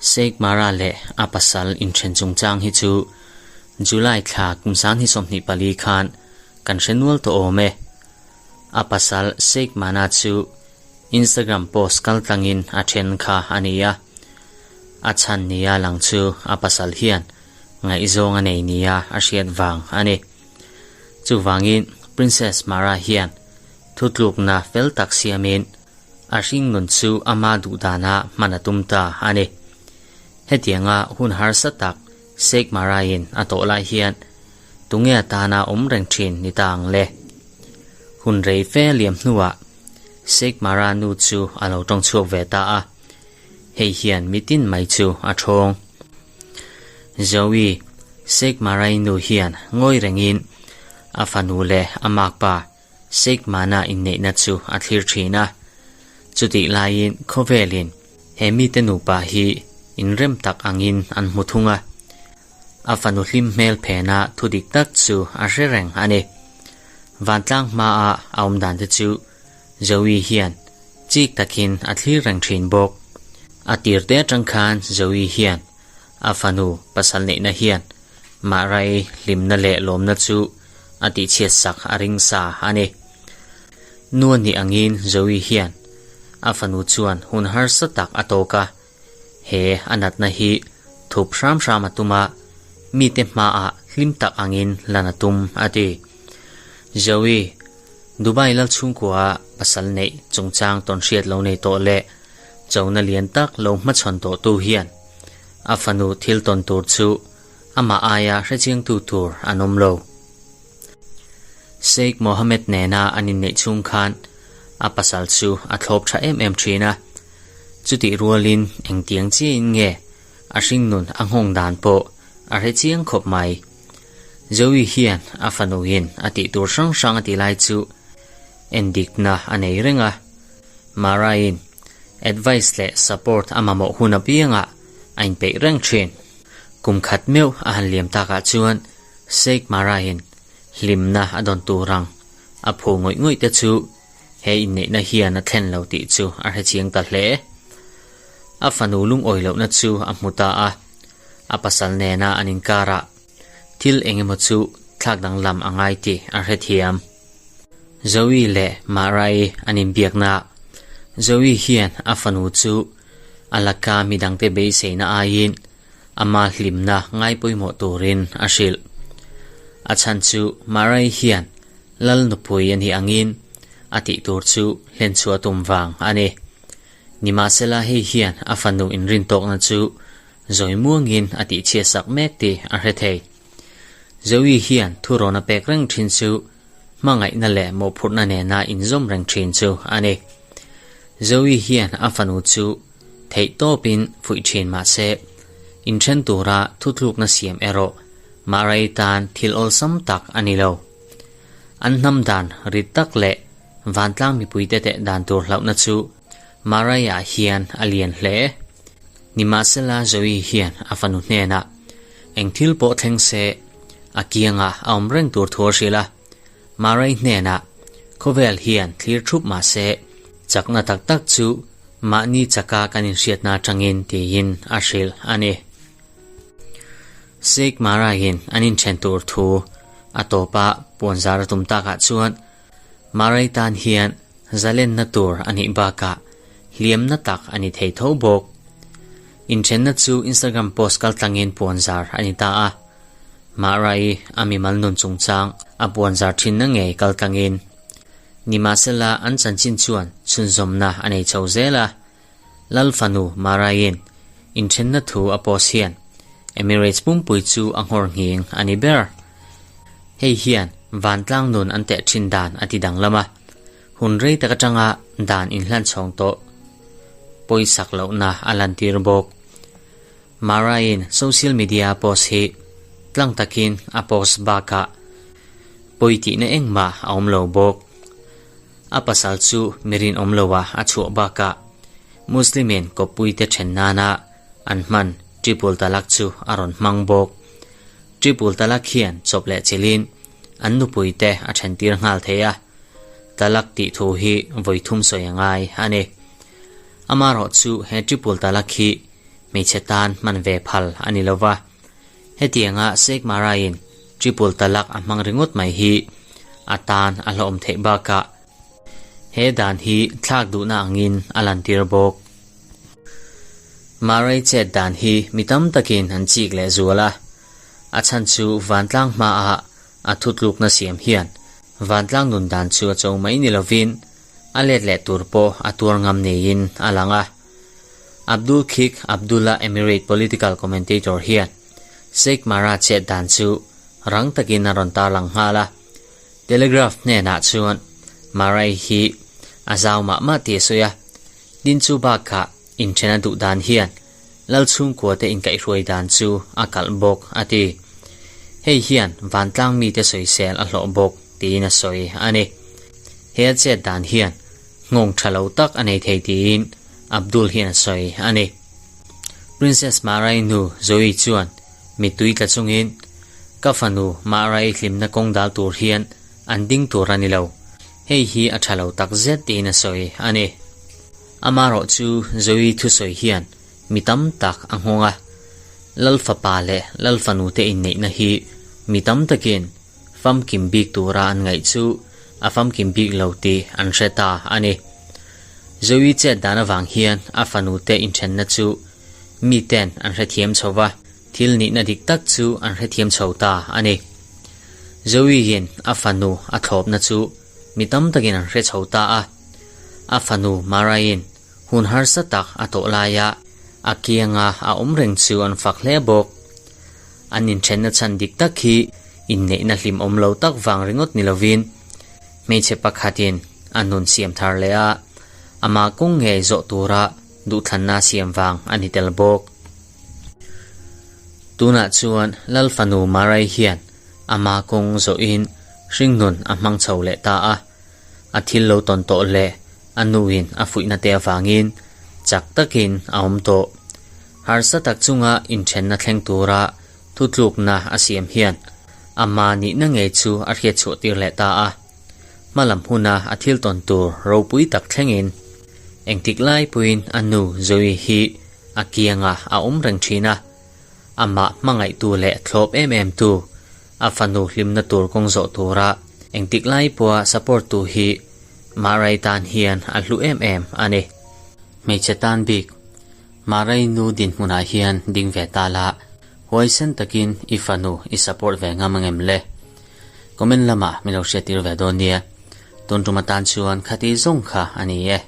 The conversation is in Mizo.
Sheikh Mara leh a pasal inthen chungchang hi chu July thla kum 2024 khan kan hre nual tawh awm e. A pasal Sheikh Mana chu Instagram post kaltlangin a then kha a ni a. A chhan nia lang chu a pasal hian ngaihzawng a nei nia a hriat vang a ni. Chuvangin Princess Mara hian thutlukna fel tak siamin a hringnun chu ama duhdana hman a tum ta a ni. Hetianga hun harsa tak Sheikh Mara-in a tawh lai hian tunge atana awm reng thin ni ta ang le? Hun rei fe liam hnuah Sheikh Mara nu chu a lo tawng chhuak ve ta a, hei hian mitin mai chu a thawng. Zoe, Sheikh Mara-i nu hian ngawi rengin a fanu leh a makpa Sheikh Mana inneihna chu a thlir thin a. Chutih laiin khawvelin he mite nupa hi inrem tak angin an hmu thung a. A fanu hlim hmel phena thu dik tak chu a hre reng a ni. Vantlang hmaa a awm dan te chu Zoe hian chik takin a thlir reng thin bawk. A tir te atang khan Zoe hian a fanu pasal neihna hian Mahrai hlimna leh lawmna chu a tihchhiat sak a ring sa a ni. Nu a nih angin Zoe hian a fanu chuan hun harsa tak a tawk a, he a natna hi thup hram hram a tum a, mite hmaah hlim tak angin lan a tum a ti. Zoe, Dubai Lalchhungkua pasal neih chungchang tawnhriat lo nei tawh leh chona lian tak lo hmachhawn tawhtu hian a fanu thil tawn tur chu amah aia hrechiangtu tur an awm lo. Sheikh Mohammed nena an inneih chhung khan a pasal chu a thlawp tha em em thin a, chutih rualin engtiang chiahin nge a hringnun a nghawng dan pawh a hrechiang khawp mai. Zoe hian a fanuin a tih tur hrang hrang a ti lai chu endikna a nei reng a, Mara-in advice leh support a mamawh hun apiangah a inpeih reng thin. Kum khat meuh a han liam takah chuan Sheikh Mara-in hlimna a dawn tur ang a phu ngawih ngawih te chu he inneihna hian a thlen lo tih chu a hrechiang ta hle. A fanu lungawi lohna chu a hmu ta a, a pasal nena an inkarah thil eng emaw chu thlak danglam a ngai tih a hrethiam. Zoe leh Mara-i an inbiakna. Zoe hian a fanu chu a laka midangte beiseina aiin ama hlimna ngai pawimawh turin a hrilh. A chhan chu Mara-i hian Lal nupui a nih angin a tih tur chu hlenchhuah tum vang a ni. Nimahsela hei hian a fanu inrintawkna chu zawi muangin a tihchhiatsak mek tih a hre thei. Zoe hian thurawn a pek reng thin chu hmangaihna leh mawhphurhna nena inzawm reng thin chu a ni. Zoe hian a fanu chu theih tawpin fuih thin mah se, inthen tura thutlukna siam erawh Marai tan thil awlsam tak a ni lo. An hnam dan rit tak leh vantlang mipuite teh dan tur hlauhna chu Marai-ah hian a lian hle. Nimahsela Zoe hian a fanu hnenah eng thil pawh thleng se a kiangah a awm reng tur thu a hrilh a. Marai hnenah khawvel hian thlir thup mah se chakna tak tak chu mahni chaka kan inhriatna atangin tiin a hrilh a ni. Sheikh Marai-in an inthen tur thu a tawpa puanzar a tum takah chuan Marai tan hian zalenna tur a nih bakah hliamna tak a ni thei tho bawk. Inthenna chu Instagram post kaltlangin puanzar a ni ta a. Marai a mimal nun chungchang a puanzar thinna ngei kaltlangin. Nimahsela an chanchin chuan chhunzawmna a nei chho zel a. Lal fanu Maraiin inthenna thu a post hian Emirates pumpui chu a nghawr nghing a ni ber. Hei hian vantlang nun an teh thin dan a ti danglam a, hun rei tak atanga dan inhlan chhawng tawh pawisak lohna a lantir bawk. Maraiin social media post hi tlang takin a post bakah pawi tihna engmah a awm lo bawk. A pasal chu mi rinawm loa a chhuah bakah Muslim-in kawppuite then nana an hman Triple Talaq chu a rawn hmang bawk. Triple Talaq hian chawp leh chilhin an nupuite a then tir nghal thei a, Talaq tih thu hi vawi thum sawi a ngai a ni. Amaherawhchu he triple talak hi hmeichhe tan hman ve phal a ni lo va. Hetianga Sheikh Mara-in triple talak a hmang ringawt mai hi a tan a hlawhawm theih bakah he dan hi thlak duhna angin a lantir bawk. Mara-i chet dan hi mi tam takin an chik leh zual a, a chhan chu vantlang hmaah a thutlukna siam hian vantlang nun dan chu a cho mai ni lovin a let leh tur pawh a tuar ngam niin a lang a. Abdul Khik Abdullah Emirate political commentator hian Sheikh Mara chet dan chu rang takin a rawn tarlang nghal a. Telegraph hnenah chuan Marai hi a zau mah mah tih a sawi a, tin chu bakah inthen a duh dan hian Lal chhungkua te inkaihhruai dan chu a kalh bawk a ti. Hei hian vantlang mite sawisel a hlawh bawk tiin a sawi a ni. He a chet dan hian nghawng tha lo tak a nei thei tiin Abdul hian a sawi a ni. Princess Marai nu Zoe chuan mittui tla chungin, Ka fanu Marai hlimna kawng dal tur hian an ding tur a ni lo. Hei hi a tha lo tak zet tiin a sawi a ni. Amaherawh chu Zoe thusawi hian mi tam tak a nghawng a, Lal fapa leh Lal fanu te inneihna hi mi tam takin famkim bik tura an ngaih chu a famkim bik lo tih an hre ta a ni. Zoe chet dan avang hian a fanu te inthenna chu miten an hrethiam chho va, thil nihna dik tak chu an hrethiam chho ta a ni. Zoe-in a fanu a thlawpna chu mi tam takin an hre chho ta a. A fanu Mara-in hun harsa tak a tawh laia a kianga a awm reng chu an fak hle bawk. An inthenna chhan dik tak hi inneihna hlimawm lo tak vang ringawt ni lovin hmeichhe pakhatin a nun siam thar leh a, amah kawng ngei zawh tura duhthlanna siam vang a ni tel bawk. Tunah chuan Lal fanu Marai hian ama kawng zawhin hringnun a hmang chho leh ta a. A thil lo tawn tawh leh a nuin a fuihna te avangin chak takin a awm tawh. Harsa tak chunga inthenna thleng tura thutlukna a siam hian ama nihna ngei chu a hriatchhuah tir leh ta a. Hmalam huna a thil tawn tur ropui tak thlengin engtik lai pawhin a nu Zoe hi a kiangah a awm reng thin a. Amah hmangaihtu leh thlawp em em tu A fanu hlimna tur kawng zawh tura engtik lai pawha support tu hi Marai tan hian a hlu em em a ni. Hmeichhe tan bik, Marai nu dinhmunah hian ding ve ta la, huaisen takin i fanu i support ve ngam angem le? Comment lamah min lo hriattir ve dawn nia. Tun tum atan chuan khati zawng kha a ni e.